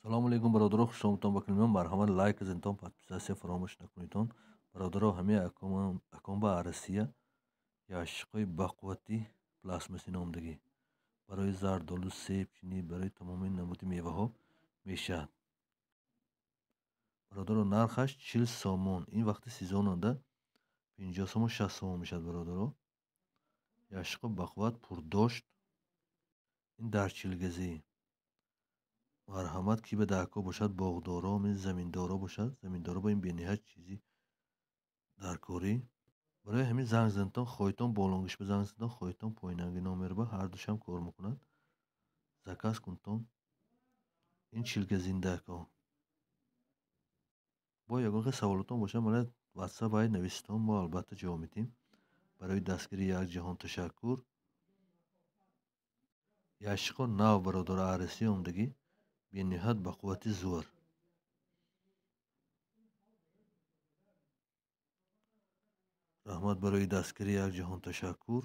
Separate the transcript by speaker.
Speaker 1: Салому алейкум, бародаро, хушомадтон ба каналимон. Марҳамат, лайк кизентон, подписаться фаромӯш накунедтон. Бародаро, ҳамаи аком ба Россия ящикҳои бақуввати пластмасси номдагӣ барои зардолу, себ, чинӣ, барои тамоми намуди меваҳо мешавад. Бародаро, нархаш 40 сомон. Ин вақти сезонанда 50 сомон, 60 сомон мешавад, бародаро. Ящикҳо бақувват, пурдошт. Ин дар чилгазӣ. Марҳамат, ки ба даркор бошад, боғдоро, заминдоро бошад, заминдоро ба ин бениҳоят чизи даркорӣ. Барои ҳамин занг занитон, хоҳитон болонгиш ба занг занитон, хоҳитон поинанги номер ба ҳар душам кор мекунад. Заказ кунтон. Ин чилгазиндако. Бо ягон хел саволотон бошад, мана WhatsApp ай нависитон, мо албатта ҷавоб медиҳем. Барои дастгирии як ҷаҳон ташаккур. Ящикҳо нав, бародаро, арасӣ омдагӣ, бениҳоят ба қуввати зӯр. Раҳмат барои дастгирии як ҷаҳон ташаккур.